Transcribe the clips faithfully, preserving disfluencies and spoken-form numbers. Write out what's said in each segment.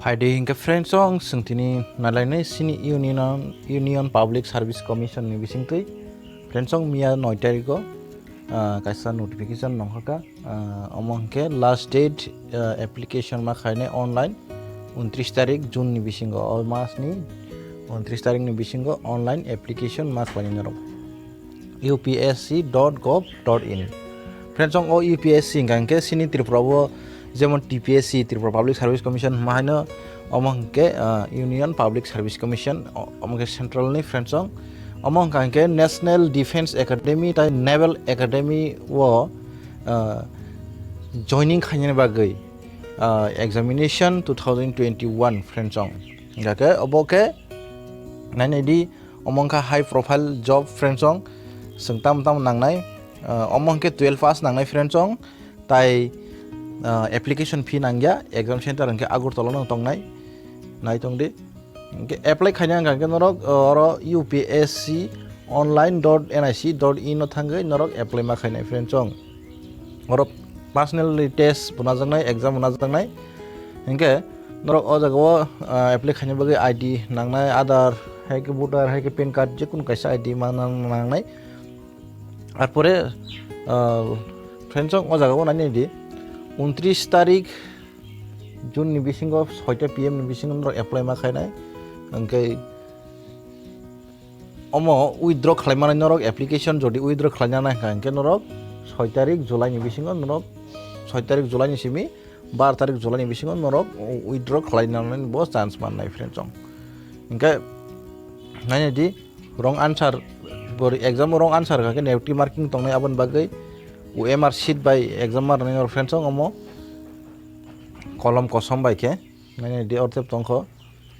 Hai de hinkhe friends, ang swng tini nalainai sini Union, Union Public Service Commission ni bisingtwi. Friends, ang miya noi tarikh o, ah, kaisa notification nongkhorkha. Ah, omo hinkhe last date, ah, application ma khainai online untris tarikh June ni bisingo, o mas ni untris tarikh ni bisingo online application ma khlainai norok. U P S C dot gov dot in. Friends, ang o U P S C hingka hinkhe sini Tripura o jemon T P S C, Tripura Public Service Commission, hwnma haino omo hinkhe, ah, Union Public Service Commission, o-, omo khe central ni, friends, ang omo hingka hinkhe National Defence Academy tai Naval Academy o, ah, joining khainani bagwi, ah, examination two thousand twenty-one, friends, ang hingka khe obo khe nainai di, omo wngkha high profile job, friends, ang swng tam tam nangnai, ah, omo hinkhe twelve pass nangnai, friends, ang tai, ah, application fee nangya, exam center hinkhe Agartala no tongnai, nai tong di. Hinkhe apply khaina hingka hinkhe norok, ah, oro U P S C online dot N I C dot in o thangwi norok apply ma khainai, friends, ang oro personally test bo najaknai, exam bo najaknai. Hinkhe norok o jaga o, ah, apply khaina bagwi I D nangnai, Aadhaar, hai khe voter, hai khe pan card, jekunu kaisa I D ma nang-, nangnai. Arpore, ah, friends, ang o jaga o nainai di, untris tarikh June ni bisingo soita P M ni bisingo norok apply ma khainai. Hinkhe omo withdraw khlai manai norok application jodi withdraw khlai nang nai hinkhe norok soi tarikh July ni bisingo norok soi tarikh July ni simi bar tarikh July ni bisingo norok withdraw khlai nang nai bo chance mannai, friends, ang hinkhe nainai di wrong answer, bo exam wrong answer kha khe negative marking tongnai, aboni bagwi O M R sheet bai exam ma rwnai norok, friends, ang omo kolom kosom bai khe nainai di ortep tongkho.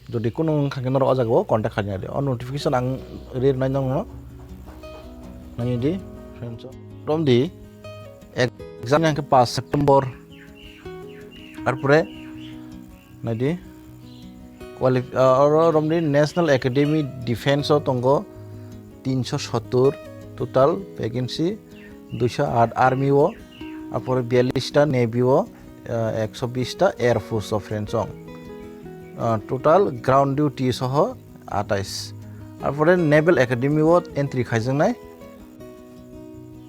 Jodi kunu wngkha khe norok o jaga o contact khaina di. O notification ang ri rwnai nongno. Nainai di, friends. Romdi exam yang khe paanch September. Arpore naidi quali-, ah, oro romdi National Academy Defence o tongo tinsho sottor total vacancy, duisho aat Army o, arpore biyallish ta Navy o, ah, ekso bish ta Air Force o, friends, ang. Ah, total ground duty soho atais. Arpore Naval Academy o entry khaijaknai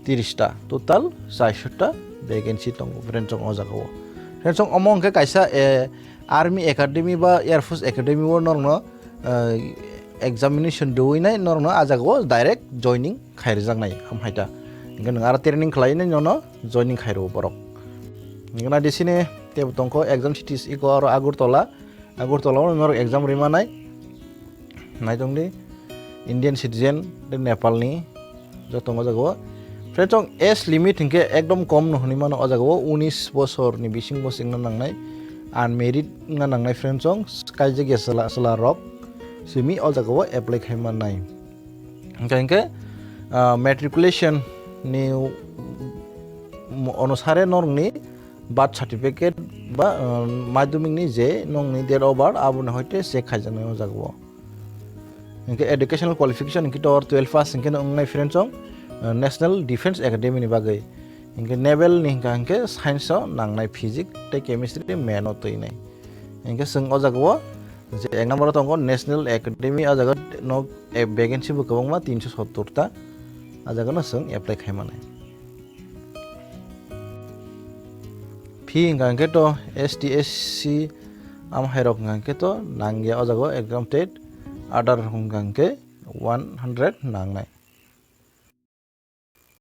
tiris ta, total chaisho ta vacancy tongo, friends, ang o jaga o. Friends, ang omo hwnkhe kaisa, eh, Army Academy ba Air Force Academy o norokno, eh, examination rwinai norokno a jaga o direct joining khairijaknai, hamhai ta. Hinkhe nwng aro training khlainai nono joining khairwo borok. Hinkhe naidi sini teibo tongkho exam cities iko aro Agartala, Agartala o norok exam rwi manai. Naitong di, Indian citizen, tei Nepal ni joto tongo o jaga o. Friends, ang age limit hinkhe ekdom kom no hwnwi mano o jaga o, unis bosor ni bising bo chwngna nangnai, unmarried wngna nangnai, friends, ang kaijak ya chwla, chwla rok simi o jaga o apply khai mannai. Hinkhe, hinkhe, ah, matriculation ni, um, onusare norokni birth certificate ba, ah, madhyamik ni je nongni date of birth aboni hoite check khaijaknai o jaga o. Hinkhe educational qualification hinkhe to twelve pass hinkhe no wngnai, friends, ang, ah, National Defence Academy ni bagwi. Hinkhe Naval ni hinkha hinkhe science o nangnai, physics tei chemistry tei math o twinai. Hinkhe chwng o jaga o je ek number o tongo National Academy, o jaga no, eh, vacancy bo kwbangma, tinsho sottor ta, o jaga no chwng apply khai manai. Fee hinkha hinkhe to S T S C amhairok hinkha hinkhe to nangya o jaga o, exam tet other hinkha hinkhe one hundred nangnai.